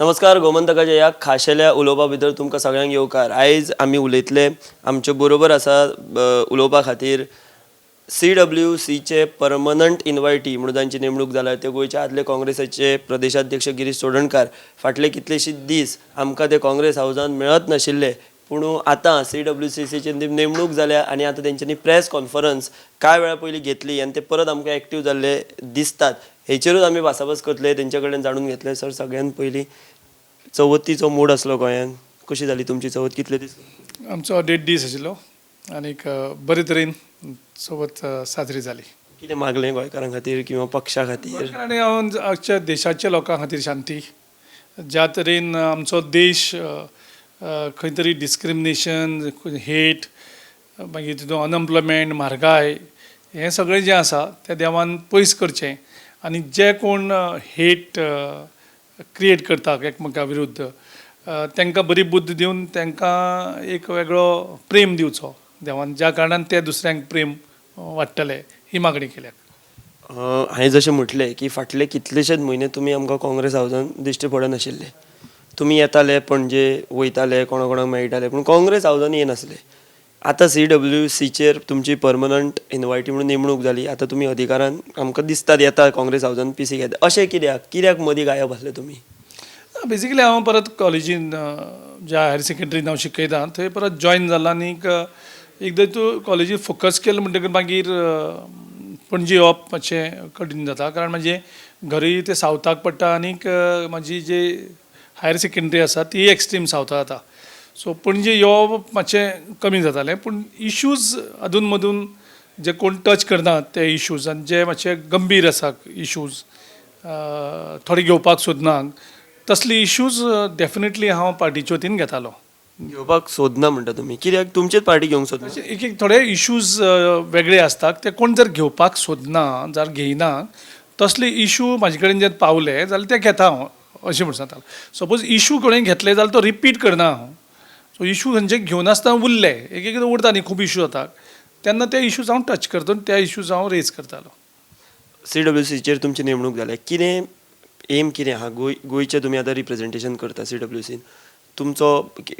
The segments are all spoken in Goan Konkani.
नमस्कार. गोमंतकाच्या ह्या खाशेल्या उलोवपा भितर तुमकां सगळ्यांक येवकार. आयज आमी उलयतले, आमचे बरोबर आसा उलोवपा खातीर सीडब्ल्यूसीचे परमनंट इनवायटी म्हणून जांची नेमणूक जाल्या ते गोंयच्या आदले काँग्रेसाचे प्रदेशाध्यक्ष गिरीश चोडणकार. फाटले कितलेशे दीस आमकां ते काँग्रेस हावजान मेळत नाशिल्ले, पूण आतां सीडब्ल्यूसीची नेमणूक जाल्या आनी आतां तेंच्यांनी प्रेस कॉन्फरन्स कांय वेळा पयलीं घेतली आनी ते परत आमकां एक्टीव जाल्ले दिसतात. हेचेरूच आमी भासाभास करतले, तेंचे कडेन जाणून घेतले. सर, सगळ्यात पयलीं चवथीचो मूड आसलो गोंयांत. कशी जाली तुमची चवथ? कितले दीस? आमचो देड दीस आशिल्लो आनीक बरे तरेन चवथ साजरी जाली. कितें मागलें गोंयकारां खातीर किंवा पक्षा खातीर? आनी हांव आमच्या देशाच्या लोकां खातीर शांती. ज्या तरेन आमचो देश खंय तरी डिस्क्रिमिनेशन, हेट, मागीर तितून अनएम्प्लॉयमेंट, म्हारगाय, हें सगळें जें आसा तें देवान पयस करचें आनी जे कोण हेट क्रिएट करता एकमेका विरुद्ध तांकां बरी बुद्द दिवन तांकां एक वेगळो प्रेम दिवचो देवान, ज्या कारणान ते दुसऱ्यांक प्रेम वाडटले, ही मागणी केल्या. हांवें जशें म्हटलें की फाटले कितलेशेच म्हयने तुमी आमकां काँग्रेस हावजान दिश्टी पडनाशिल्ले. तुमी येताले पणजे, वयताले, कोणा कोणाक मेळटाले, पूण काँग्रेस हावजान येनासले. आतां सीडब्ल्यूसीचेर तुमची परमनंट इनवायटी म्हणून नेमणूक जाली. आतां तुमी अधिकारान आमकां दिसतात, येता काँग्रेस हावजान, पीसी घेता. अशें कित्याक? कित्याक मदीं गायब आसले तुमी? बेजिकली हांव परत कॉलेजीन, ज्या हायर सेकंडरीन हांव शिकयतां, थंय परत जॉयन जाला आनीक एकदां तूं कॉलेजीन फोकस केलें म्हणटकीर मागीर पणजे येवप मातशें कठीण जाता, कारण म्हाजें घरूय तें सावथाक पडटा आनीक म्हाजी जी हायर सेकंडरी आसा ती एक्स्ट्रीम सावथाक जाता. सो पणजे येवप मातशें कमी जातालें, पूण इश्यूज अदून मदून जे कोण टच करनात ते इश्यूज आनी जे मातशे गंभीर आसा इश्यूज, थोडे घेवपाक सोदना, तसले इश्यूज डेफिनेटली हांव पार्टीच्या वतीन घेतालो. घेवपाक सोदना म्हणटा तुमी, कित्याक तुमचीच पार्टी घेवंक सोदना? अशे एक एक थोडे इश्यूज वेगळे आसतात, ते कोण जर घेवपाक सोदना, जर घेयना, तसले इशू म्हाजे कडेन जर पावले जाल्यार ते घेता हांव, अशें म्हण सांगता. सपोज इशू कोणें घेतले जाल्यार तो रिपीट करना हांव. सो इशू खंयचे घेवनासतना उरले, एक एकदां उरता न्ही, खूब इशू जाता, तेन्ना ते इशूज हांव टच करता आनी त्या इशूज हांव रेज करतालो. सीडब्ल्यूसीचेर तुमची नेमणूक जाल्या. कितें एम कितें आहा? गोंयचें तुमी आतां रिप्रेजेंटेशन करता सीडब्ल्यूसीन. तुमचो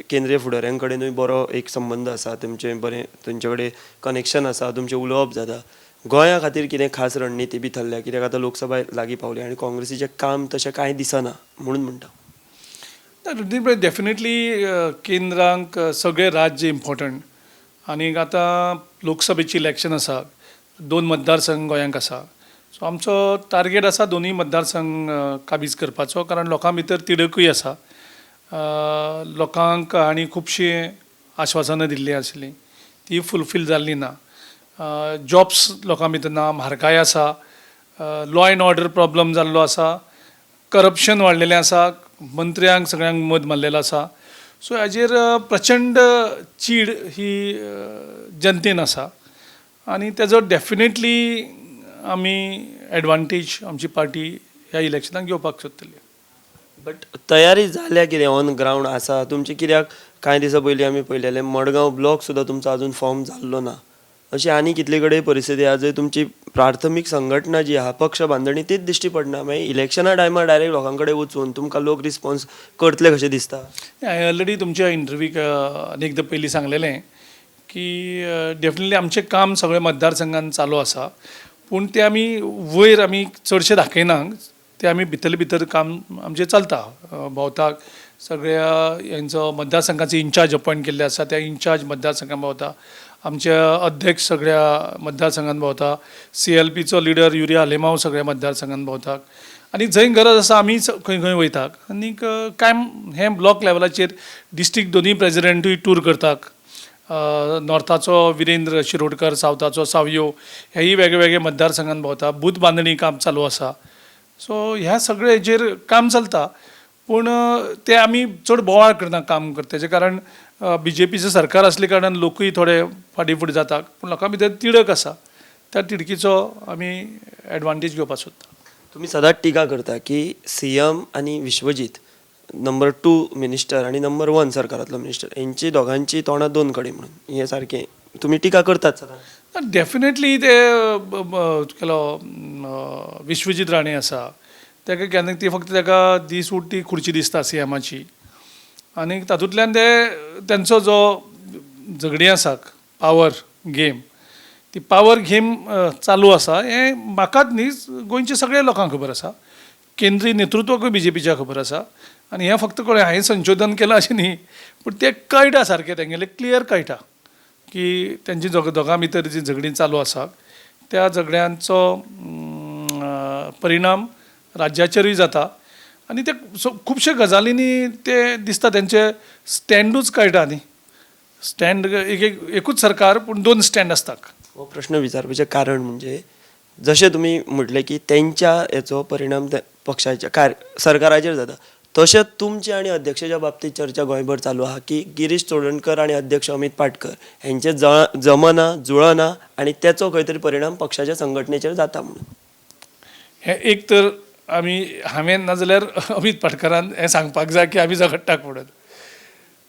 केंद्रीय फुडाऱ्यां कडेनूय बरो एक संबंद आसा, तुमचें बरें तुमचे कडेन कनेक्शन आसा, तुमचें उलोवप जाता. गोंया खातीर कितें खास रणनिती बी थरल्या? कित्याक आतां लोकसभा लागीं पावली आनी काँग्रेसीचें काम तशें कांय दिसना म्हणून म्हणटा. डेफिनेटली केंद्रांक सगळे राज्य इम्पॉर्टंट आनीक आतां लोकसभेची इलेक्शन आसा. दोन मतदारसंघ गोंयांक आसा. सो आमचो टार्गेट आसा दोनूय मतदारसंघ काबीज करपाचो, कारण लोकां भितर तिडकूय आसा. लोकांक आनी खुबशीं आश्वासनां दिल्लीं आसलीं, ती फुलफील जाल्ली ना. जॉब्स लोकां भितर ना, म्हारगाय आसा, लॉ एंड ऑर्डर प्रॉब्लम जाल्लो आसा, करप्शन वाडलेलें आसा, मंत्र्यांक सगळ्यांक मद मारलेलो आसा. सो हाजेर प्रचंड चीड ही जनतेन आसा आनी तेजो डेफिनेटली आमी एडवांटेज आमची पार्टी ह्या इलेक्शनाक घेवपाक सोदतली. बट तयारी जाल्या कितें? ऑन ग्रावंड आसा तुमची? कित्याक कांय दिसां पयलीं आमी पळयलेलें, मडगांव ब्लॉक सुद्दां तुमचो अजून फॉर्म जाल्लो ना. अशी आनी कितले कडेन परिस्थिती आहा जंय तुमची प्राथमीक संघटना जी आहा, पक्ष बांदणी, तीच दिश्टी पडना. मागीर इलेक्शना टायमार डायरेक्ट लोकां कडेन वचून तुमकां लोक रिस्पॉन्स करतले कशें दिसता? हांवें ऑलरेडी तुमच्या इंटरव्यूक अनेकदां पयलीं सांगलेलें की डेफिनेटली आमचें काम सगळें मतदारसंघान चालू आसा, पूण तें आमी वयर आमी चडशें दाखयना. तें आमी भितरले भितर काम आमचें चलता. भोंवताक सगळ्या हेंचो मतदारसंघाचो इन्चार्ज अपॉयंट केल्ले आसा, त्या इन्चार्ज मतदारसंघान भोंवता. आमचे अध्यक्ष सगळ्या मतदारसंघान भोंवता. सीएलपीचो लिडर युरी आलेमांव सगळ्या मतदारसंघान भोंवता आनी जंय गरज आसा आमी खंय खंय वयता. आनीक कांय हें ब्लॉक लेवलाचेर डिस्ट्रिक्ट दोनूय प्रेजिडेंटूय टूर करतात. नॉर्थाचो विरेंद्र शिरोडकर, सावथाचो सावयो, हेय वेगळे वेगळे मतदारसंघान भोंवता. बूथ बांदणी काम चालू आसा. सो ह्या सगळे हेजेर काम चलता, पूण ते आमी चड बोवाळ करना काम करता. तेजें कारण बीजेपीचें सरकार आसले कारणान लोकूय थोडे फाटीं फुडें जाता, पूण लोकां भितर तिडक आसा. त्या तिडकीचो आमी एडवांटेज घेवपाक सोदता. तुमी सदांच टिका करता की सीएम आनी विश्वजीत, नंबर टू मिनिस्टर आनी नंबर वन सरकारांतलो मिनिस्टर, हेंची दोगांची तोंडां दोन कडेन म्हणून. हें सारकें तुमी टिका करतात सदांच. डेफिनेटली ते केलो विश्वजीत राणे आसा. ताका केन्ना ती फक्त ताका दीस उठ ती खुर्ची दिसता सीएमाची आनी तातूंतल्यान ते तेंचो जो झगडीं आसा पावर गेम, ती पावर गेम चालू आसा हें म्हाकाच न्ही, गोंयच्या सगळ्या लोकांक खबर आसा, केंद्रीय नेतृत्वाकूय बीजेपीच्या खबर आसा. आनी हें फक्त कोणें हांवें संशोधन केलां अशें न्ही, पूण तें कळटा सारकें, तेंगेलें क्लियर कळटा की तेंची दोगां भितर जीं झगडीं चालू आसा त्या झगड्यांचो परिणाम राज्याचेरूय जाता. आनी ते खुबशे गजालींनी ते दिसता, तेंचे स्टँडूच कळटा न्ही, स्टँड एक एक एकूच सरकार पूण दोन स्टँड आसतात. हो प्रश्न विचारपाचें कारण म्हणजे जशें तुमी म्हटलें की तेंच्या हेचो परिणाम पक्षाच्या सरकाराचेर जाता, तशेंच तुमचे आनी अध्यक्षाच्या बाबतींत चर्चा गोंयभर चालू आहा की गिरीश चोडणकर आनी अध्यक्ष अमीत पाटकर हेंचे जमना जुळना आनी तेचो खंय तरी परिणाम पक्षाच्या संघटनेचेर जाता म्हणून. हें एक तर आमी हांवें नाजाल्यार अमीत पाटकरान हें सांगपाक जाय की आमी झगडटाक म्हणून.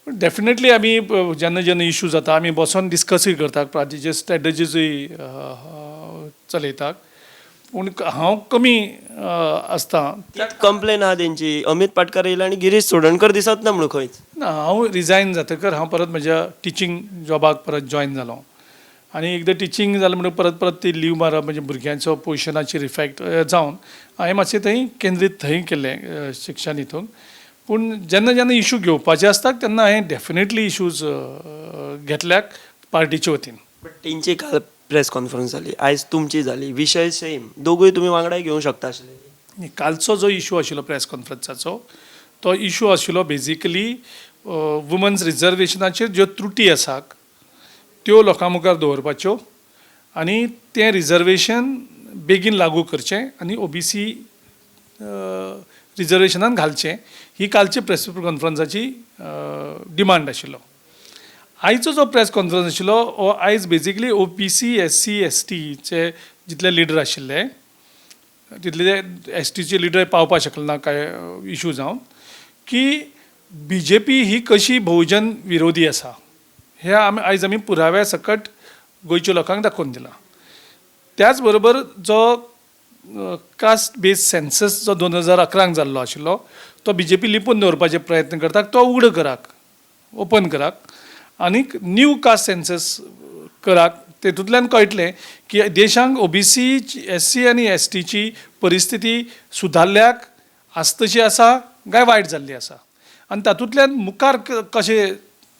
पूण डेफिनेटली आमी जेन्ना जेन्ना इशू जाता आमी बसोन डिस्कसूय करतात, पार्टीचे स्ट्रेटजीजूय चलयतात, पूण हांव कमी आसता. कंप्लेन आहा तेंची, अमीत पाटकर येयले आनी गिरीश चोडणकर दिसत ना म्हणून खंयच ना. हांव रिजायन जातकर हांव परत म्हज्या टिचींग जॉबाक परत जॉयन जालो आनी एकदां टिचींग जालें म्हणटकच परत परत ती लीव मारप म्हणजे भुरग्यांचो पोशणाचेर इफेक्ट जावन हांवें मातशें थंय केंद्रीत थंय केल्लें शिक्षण हितून. पूण जेन्ना जेन्ना इशू घेवपाचे आसता तेन्ना हांवें डेफिनेटली इशूज घेतल्यात पार्टीचे वतीन. बट तेंची काल प्रेस कॉन्फरन्स जाली, आयज तुमची जाली, विशय सेम, दोगूय तुमी वांगडाय घेवंक शकता आशिल्ले. कालचो जो इशू आशिल्लो प्रेस कॉन्फरन्साचो तो इशू आशिल्लो बेजिकली वुमन्स रिजर्वेशनाचेर ज्यो त्रुटी आसात त्यो लोकां मुखार दवरपाच्यो आनी तें रिजर्वेशन बेगीन लागू करचें आनी ओबीसी रिजर्वेशनान घालचें, ही कालची प्रेस कॉन्फरन्साची डिमांड आशिल्लो. आयचो जो प्रेस कॉन्फरन्स आशिल्लो हो आयज बेजिकली ओबीसी एससी एसटीचे जितले लिडर आशिल्ले तितले एसटीचे लिडर पावपाक शकले ना कांय इशू जावन, की बीजेपी ही कशी बहुजन विरोधी आसा हे आमी आयज आमी पुराव्या सकट गोंयच्या लोकांक दाखोवन दिलां. त्याच बरोबर जो कास्ट बेज सेन्सस जो 2011 जाल्लो आशिल्लो तो बीजेपी लिपून दवरपाचे प्रयत्न करता, तो उगडो कराक, ओपन कराक आनीक न्यू कास्ट सेन्सस कराक. तेतूंतल्यान कळटलें की देशांक ओबीसी एससी आनी एसटीची परिस्थिती सुदारल्याक आस तशी आसा काय वायट जाल्ली आसा आनी तातूंतल्यान मुखार कशें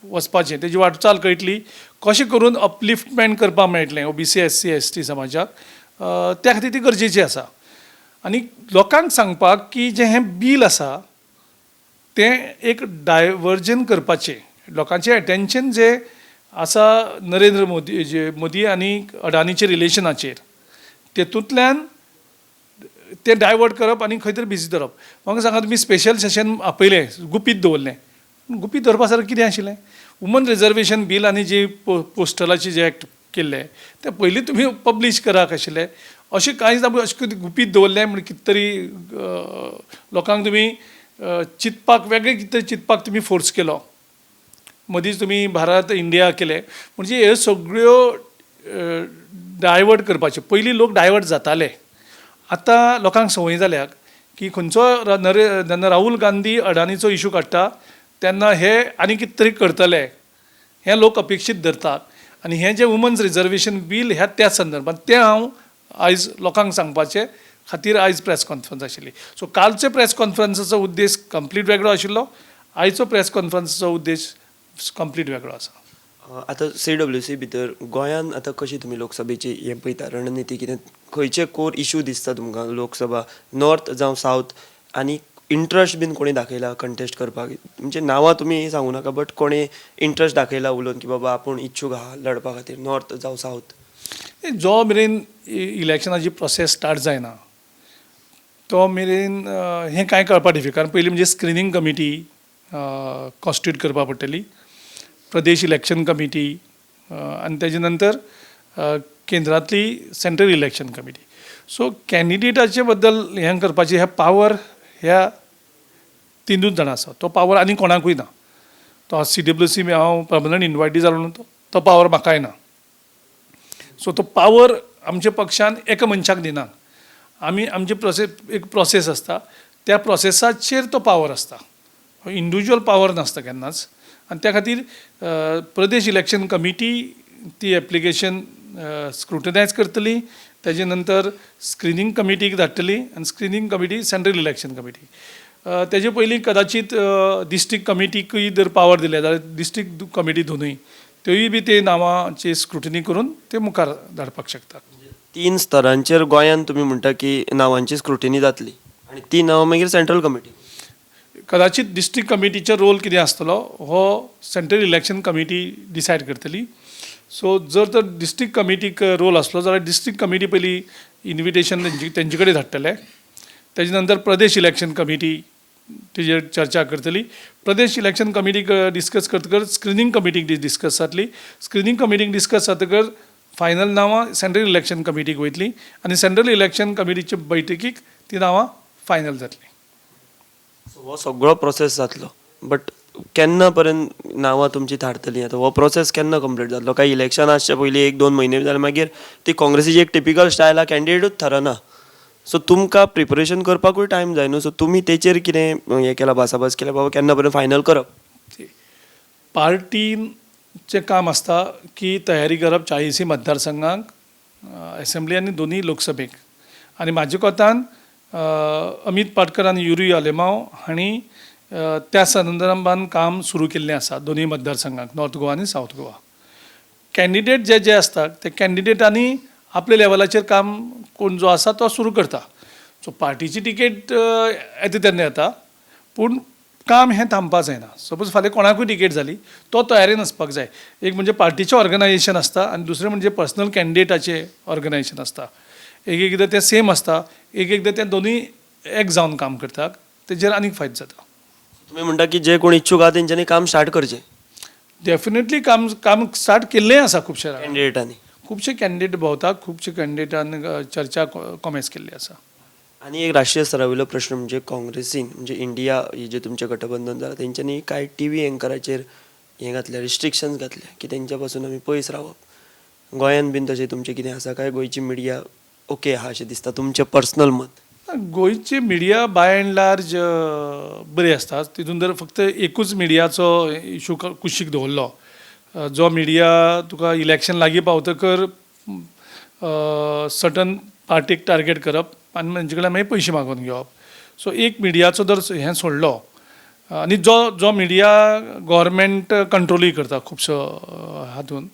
वचपाचें तेजी वाटचाल कळटली, कशें करून अपलिफ्टमेंट करपाक मेळटलें ओबीसी एससी एसटी समाजाक, त्या खातीर ती गरजेची आसा. आनी लोकांक सांगपाक की जें हें बील आसा तें एक डायवर्जन करपाचें, लोकांचें एटेंशन जें आसा नरेंद्र मोदी जे मोदी आनी अडानीचे रिलेशनाचेर तेतूंतल्यान तें डायवर्ट करप आनी खंय तरी बिजी दवरप. म्हाका सांगा तुमी स्पेशल सेशन आपयलें, गुपीत दवरलें, गुपीत दवरपा सारकें कितें आशिल्लें? वुमन रिजर्वेशन बील आनी जी पोस्टलाची जे एक्ट केल्ले ते पयलीं तुमी पब्लीश कराक आशिल्ले. अशें कांयच ना, अशें कितें गुपीत दवरलें म्हण कितें तरी लोकांक तुमी चिंतपाक वेगळें कितें तरी चिंतपाक तुमी फोर्स केलो. मदींच तुमी भारत इंडिया केलें, म्हणजे ह्यो सगळ्यो डायवर्ट करपाच्यो. पयलीं लोक डायवर्ट जाताले, आतां लोकांक संवय जाल्या की खंयचो जेन्ना राहुल गांधी अडानीचो इशू काडटा तेन्ना हे आनी कितें तरी करतले हें लोक अपेक्षीत धरतात. आनी हें जें वुमन्स रिजर्वेशन बील ह्या त्या संदर्भात तें हांव आयज लोकांक सांगपाचे खातीर आयज प्रेस कॉन्फरन्स आशिल्ली. सो कालचे प्रेस कॉन्फरन्साचो उद्देश कंप्लीट वेगळो आशिल्लो, आयचो प्रेस कॉन्फरन्साचो उद्देश कंप्लीट वेगळो आसा. आतां CWC भितर गोंयान आतां कशी तुमी लोकसभेची हें पळयता रणनिती, कितें खंयचे कोर इशू दिसता तुमकां लोकसभा नॉर्थ जावं सावथ, आनी इंट्रस्ट बीन कोणी दाखयला कंटेस्ट करपाक? म्हणजे नांवां तुमी सांगू नाका, बट कोणी इंट्रस्ट दाखयला उलोवन की बाबा आपूण इच्छूक आहा लढपा खातीर नॉर्थ जावं सावथ? जो मेरेन इलेक्शनाची प्रोसेस स्टार्ट जायना तो मेरेन हें कांय कळपा डिफिकल्ट. कारण पयलीं म्हणजे स्क्रिनींग कमिटी कॉन्स्टिट्यूट करपा पडटली, प्रदेश इलेक्शन कमिटी आनी तेजे नंतर केंद्रांतली सेंट्रल इलेक्शन कमिटी. सो कॅन्डिडेटाचे बद्दल हें करपाचें हें पावर ह्या तिनूच जाणां आसा, तो पावर आनी कोणाकूय ना. तो CWC हांव परमनंट इनवायटी जालो न्हू, तो पावर म्हाकाय ना. सो तो पावर आमच्या पक्षान एका मनशाक दिना. आमी आमचे प्रोसेस, एक प्रोसेस आसता, त्या प्रोसेसाचेर तो पावर आसता, इंडिविज्युअल पावर नासता केन्नाच. आनी त्या खातीर प्रदेश इलेक्शन कमिटी ती एप्लिकेशन स्क्रुटनायज करतली, तेजे नंतर स्क्रिनींग कमिटीक धाडटली आनी screening committee central election committee. तेजे पयलीं कदाचीत डिस्ट्रिक्ट कमिटीकूय जर पावर दिले जाल्यार डिस्ट्रिक्ट कमिटी दोनूय त्योय बी ते नांवांची स्क्रुटनी करून ते मुखार धाडपाक शकतात. तीन स्तरांचेर गोंयांत तुमी म्हणटा की नांवांची स्क्रुटिनी जातली आनी ती नांवां मागीर सेंट्रल कमिटी. कदाचीत डिस्ट्रिक्ट कमिटीचो रोल कितें आसतलो हो सेंट्रल इलेक्शन कमिटी डिसायड करतली. सो जर तर डिस्ट्रिक्ट कमिटीक रोल आसलो जाल्यार डिस्ट्रिक्ट कमिटी पयलीं इन्विटेशन तेंचे कडेन धाडटले, तेजे नंतर प्रदेश इलेक्शन कमिटी तेजेर चर्चा करतली. प्रदेश इलेक्शन कमिटीक डिस्कस करतकर स्क्रिनींग कमिटीक डिस्कस जातली. स्क्रिनींग कमिटीक डिस्कस जातकर फायनल नांवां सेंट्रल इलेक्शन कमिटीक वयतली आनी सेंट्रल इलेक्शन कमिटीचे बैठकीक ती नांवां फायनल जातली. सो हो सगळो प्रोसेस जातलो, बट केन्ना पर्यंत नांवां तुमची थारतली? आतां हो प्रोसेस केन्ना कंप्लीट जातलो? काय इलेक्शन आसचे पयलीं एक दोन म्हयने जाल्यार मागीर ती काँग्रेसीची एक टिपिकल स्टायल आहा, कॅन्डिडेटूच थारना. सो तुमकां प्रिपरेशन करपाकूय टायम जाय न्हू. सो तुमी तेचेर कितें हें केलां, भासाभास केल्या, बाबा केन्ना पर्यंत फायनल करप? पार्टीचें काम आसता की तयारी करप 40 मतदारसंघांक, एसेंब्ली आनी दोनूय लोकसभेक. आनी म्हाज्या कोतान अमीत पाटकर आनी युरी आलेमांव हांणी त्या संदर्भान काम सुरू केल्लें आसा दोनूय मतदारसंघांक, नॉर्थ गोवा आनी सावथ गोवा. कॅन्डिडेट जे जे आसतात ते कॅन्डिडेटांनी आपल्या लेवलाचेर काम कोण जो आसा तो सुरू करता. सो पार्टीची तिकेट येता तेन्ना येता, पूण काम हें थांबपाक जायना. सपोज फाल्यां कोणाकूय तिकेट जाली, तो तयारेन आसपाक जाय. एक म्हणजे पार्टीचें ऑर्गनायजेशन आसता आनी दुसरें म्हणजे पर्सनल कॅन्डिडेटाचें ऑर्गनायजेशन आसता. एक एकदां तें सेम आसता, एक एकदां तें दोनूय एक जावन काम करता, तेजेर आनीक फायदो जाता. तुमी म्हणटा की जे कोण इच्छूक आहा तेंच्यांनी काम स्टार्ट करचें. डेफिनेटली काम काम स्टार्ट केल्लें आसा खुबशे कॅन्डिडेटांनी. खुबशे कॅन्डिडेट भोंवता, खुबशे कॅन्डिडेटान चर्चा कॉमेस केल्ली आसा. आनी एक राष्ट्रीय स्तरा वयलो प्रश्न म्हणजे काँग्रेसीन, म्हणजे इंडिया ही जे तुमचें गठबंधन जालां, तेंच्यांनी कांय टी व्ही एंकराचेर हें घातलें, रिस्ट्रिक्शन्स घातले की तेंच्या पासून आमी पयस रावप. गोंयान बीन तशें तुमचें कितें आसा काय गोंयची मिडिया ओके आहा अशें दिसता, तुमचें पर्सनल मत? गोंयची मिडिया बाय अँड लार्ज बरी आसता. तितून जर फक्त एकूच मिडियाचो इशू कुशीक दवरलो, जो मिडिया तुका इलेक्शन लागीं पावतकर सर्टन पार्टीक टार्गेट करप आनी तेंचे कडल्यान मागीर पयशे मागून घेवप. सो एक मिडियाचो जर हें सोडलो आनी जो जो मिडिया गोवोरमेंट कंट्रोलूय करता खुबसो हातून,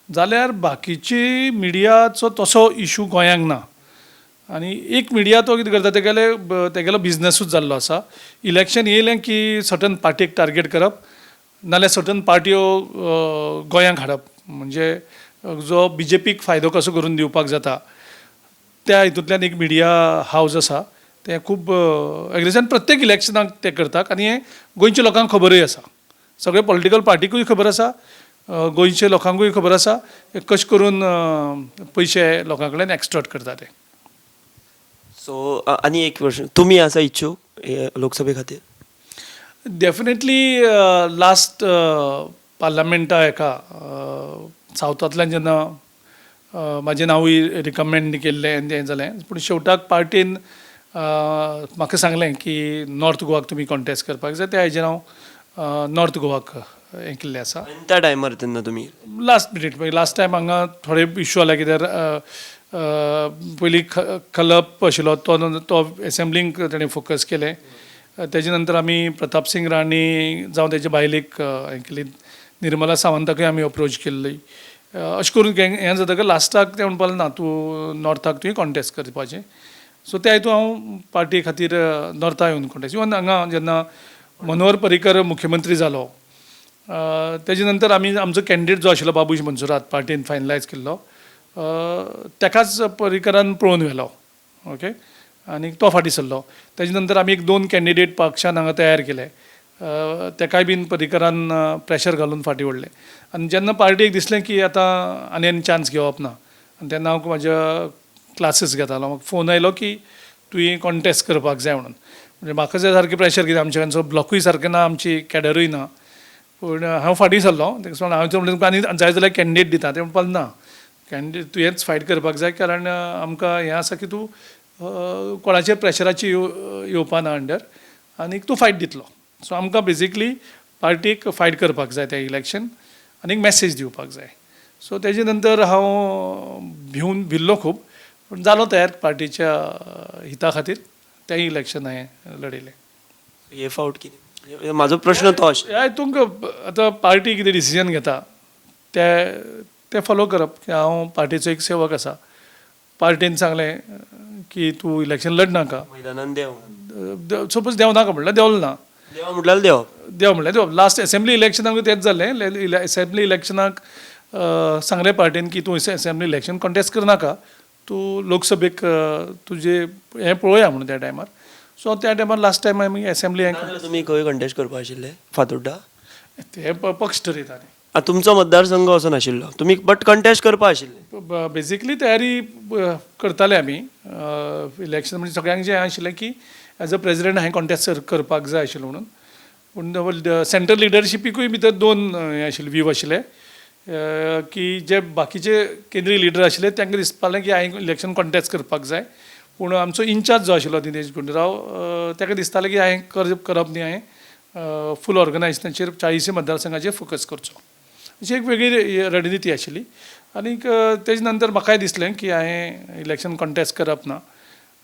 जाल्यार बाकीची मिडियाचो तसो इशू गोंयांक ना. आनी एक मिडिया तो कितें करता, तेगेलो बिजनसूच जाल्लो आसा. इलेक्शन येयलें की सर्टन पार्टीक टार्गेट करप, नाल्यार सर्टन पार्ट्यो गोंयांक हाडप, म्हणजे जो बीजेपीक फायदो कसो करून दिवपाक जाता त्या हितूंतल्यान एक मिडिया हावज आसा, तें खूब एग्रेशन प्रत्येक इलेक्शनाक ते करतात. आनी हें गोंयच्या लोकांक खबरूय आसा, सगळे पॉलिटिकल पार्टीकूय खबर आसा, गोंयच्या लोकांकूय खबर आसा कशें करून पयशे लोकां कडेन एक्सट्रोट करता ते. सो आनी एक प्रश्न, तुमी आसा इच्छूक हे लोकसभे खातीर? डेफिनेटली. लास्ट पार्लमेंटा हेका सावथांतल्यान जेन्ना म्हाजें नांवूय रिकमेंड केल्लें आनी तें जालें, पूण शेवटाक पार्टीन म्हाका सांगलें की नॉर्थ गोवाक तुमी कॉन्टेस्ट करपाक जाय. त्या हेजेर हांव नॉर्थ गोवाक हें केल्लें आसा. आनी त्या टायमार तेन्ना तुमी लास्ट मिनीट, मागीर लास्ट टायम हांगा थोडे इशू जाले कित्याक पयलीं खलप आशिल्लो, तो तो एसेंब्लींक तेणें फोकस केलें. तेजे नंतर आमी प्रताप सिंग राणे जावं तेजे बायलेक हें केली, निर्मला सावंताकूय आमी अप्रोच केल्ली. अशें करून हें जातकर लास्टाक ते म्हणपाक ना, तूं नॉर्थाक तुवें कॉन्टेस्ट करपाचें. सो त्या हितून हांव पार्टी खातीर नॉर्था येवन कॉन्टेस्ट. इवन हांगा जेन्ना मनोहर पर्रीकर मुख्यमंत्री जालो, तेजे नंतर आमी आमचो कॅन्डिडेट जो आशिल्लो बाबूश मंजुरात, पार्टीन फायनलायज केल्लो, तेकाच पर्रीकरान पळोवन व्हेलो, ओके, आनी तो फाटीं सरलो. तेजे नंतर आमी एक दोन कॅन्डिडेट पक्षान हांगा तयार केले, तेकाय बीन पर्रीकरान प्रेशर घालून फाटीं ओडले. आनी जेन्ना पार्टीक दिसलें की आतां आनी आनी चान्स घेवप ना, आनी तेन्ना हांव म्हाज्या क्लासीस घेतालो, म्हाका फोन आयलो की तुवें कॉन्टेस्ट करपाक जाय म्हणून. म्हणजे म्हाका जाय सारकें प्रेशर, कित्याक आमच्या खंयचो ब्लॉकूय सारकें ना, आमची कॅडरूय ना. पूण हांव फाटीं सरलो. तेका सांगलें, हांवें म्हणलें, तुमकां आनी जाय जाल्यार कॅन्डिडेट दिता. ते म्हणपाक ना, कॅन्डिडेट तुवेंच फायट करपाक जाय, कारण आमकां हें आसा की तूं कोणाचेर प्रेशराची येवपा ना अंडर आनीक तूं फायट दितलो. सो आमकां बेजिकली पार्टीक फायट करपाक जाय तें इलेक्शन आनी एक मॅसेज दिवपाक जाय. सो तेजे नंतर हांव भिवन भिल्लो खूब, पूण जालो तयार पार्टीच्या हिता खातीर. तेंय इलेक्शन हांवें लडयलें. हे फावट कितें, म्हाजो प्रश्न तो आशिल्लो. ह्या हितूंक आतां पार्टी कितें डिसिजन घेता तें तें फोलो करप, की हांव पार्टीचो एक सेवक आसा. पार्टीन सांगलें की तूं इलेक्शन लडनाका, मैदानान देंव. सपोज देंवनाका म्हणल्यार देंवलो ना. देंव म्हटल्यार देंवप. देंव म्हणल्यार देंवप. लास्ट एसेंब्ली इलेक्शनाक तेंच जालें. एसेंब्ली इलेक्शनाक सांगलें पार्टीन की तूं एसेंब्ली इलेक्शन कॉन्टेस्ट करनाका, तूं लोकसभेक तुजें हें पळोवया म्हणून त्या टायमार. सो त्या टायमार लास्ट टायम आमी एसेंब्ली नाजाल्यार तुमी खंय कंटेस्ट करपा आशिल्ले, फातोड्डा? ते पक्ष ठरयता न्ही. तुमचो मतदारसंघ असो नाशिल्लो, तुमी बट कंटेस्ट करपा आशिल्ले. बेजिकली तयारी करताले आमी इलेक्शन, म्हणजे सगळ्यांक जें आशिल्लें की एज अ प्रेजिडेंट हांवें कॉन्टेस्ट करपाक जाय आशिल्लो म्हणून. पूण सेंट्रल लिडरशिपीकूय भितर दोन हें आशिल्ले, व्यू आशिल्ले, की जे बाकीचे केंद्रीय लिडर आशिल्ले तांकां दिसपालें की हांवें इलेक्शन कॉन्टेस्ट करपाक जाय, पूण आमचो इन्चार्ज जो आशिल्लो दिनेश गुंडूराव ताका दिसतालें की हांवें करप न्ही, हांवें फूल ऑर्गनायजेशनाचेर 40 मतदारसंघाचेर फोकस करचो, अशी एक वेगळी रणनिती आशिल्ली. आनीक तेजे नंतर म्हाकाय दिसलें की हांवें इलेक्शन कॉन्टेस्ट करप ना,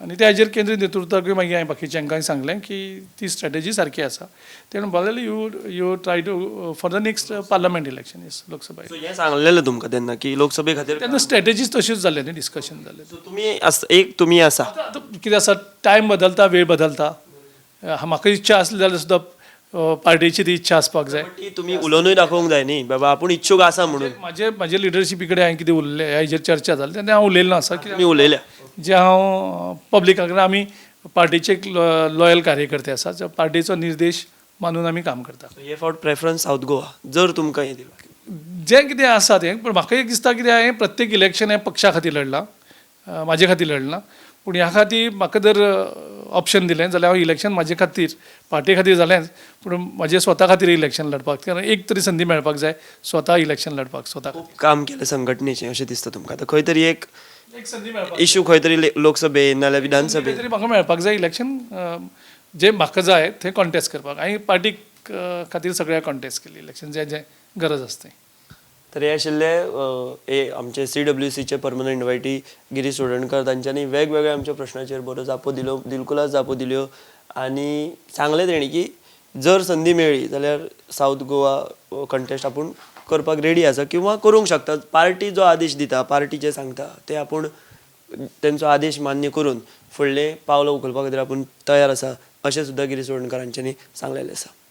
आनी त्या हाजेर केंद्रीय नेतृत्वाकूय मागीर हांवें बाकीच्यांकांय सांगलें की ती स्ट्रेटजी सारकी आसा. तेणें म्हणलें you try to for the next parliament election, yes, Lok Sabha. So हें सांगलेलें तुमकां तेन्ना की लोकसभे खातीर? तेन्ना स्ट्रेटजीज तश्योच जाल्यो न्ही, डिस्कशन जालें. सो तुमी एक तुमी आसा. आतां कितें आसा, टायम बदलता, वेळ बदलता. म्हाका इच्छा आसली जाल्यार सुद्दां पार्टीची ती इच्छा आसपाक जाय. ती तुमी उलोवनूय दाखोवंक जाय न्ही बाबा आपूण इच्छूक आसा म्हणून. म्हाजे म्हाजे लिडरशिपी कडेन हांवें कितें उरलें ह्या हेजेर चर्चा जाली तेन्ना हांव उलयल्लो आसा की तुमी उलयल्या. जे हांव पब्लिका कडेन, आमी पार्टीचे एक लॉयल कार्यकर्ते आसा, जो पार्टीचो निर्देश मानून आमी काम करता. हे फावट प्रेफरन्स सावथ गोवा जर तुमकां हें दिलां? जें कितें आसा तें, पूण म्हाका एक दिसता कितें, हांवें प्रत्येक इलेक्शन हें पक्षा खातीर लडलां, म्हाजे खातीर लडलां. पूण ह्या खातीर म्हाका जर ऑप्शन दिलें जाल्यार हांव इलेक्शन म्हाजे खातीर, पार्टी खातीर जालेंच, पूण म्हाजे स्वता खातीर इलेक्शन लडपाक, कारण एक तरी संदी मेळपाक जाय स्वता इलेक्शन लडपाक स्वता. खूब काम केलें संघटनेचें अशें दिसता तुमकां. आतां खंय तरी एक एक संदी मेळपाक, इशू खंय तरी लोकसभेन नाजाल्यार विधानसभेन तरी म्हाका मेळपाक जाय इलेक्शन, जें म्हाका जाय थंय कॉन्टेस्ट करपाक. हांवें पार्टी खातीर सगळ्या कॉन्टेस्ट केली इलेक्शन, जें जें गरज आसा तें. तर हे आशिल्ले हे आमचे सीडब्ल्यूसीचे परमनंट इन्वायटी गिरीश चोडणकर. तांच्यांनी वेगवेगळ्या आमच्या प्रश्नाचेर बऱ्यो जापो दिल्यो, दिलकुलास जापो दिल्यो आनी सांगलें तेणी की जर संदी मेळ्ळी जाल्यार सावथ गोवा कंटेस्ट आपूण करपाक रेडी आसा किंवा करूंक शकता. पार्टी जो आदेश दिता, पार्टी जें सांगता तें आपूण तेंचो आदेश मान्य करून फुडलें पावलां उखलपा खातीर आपूण तयार आसा अशें सुद्दां गिरीश चोडणकर हांच्यांनी सांगलेलें आसा.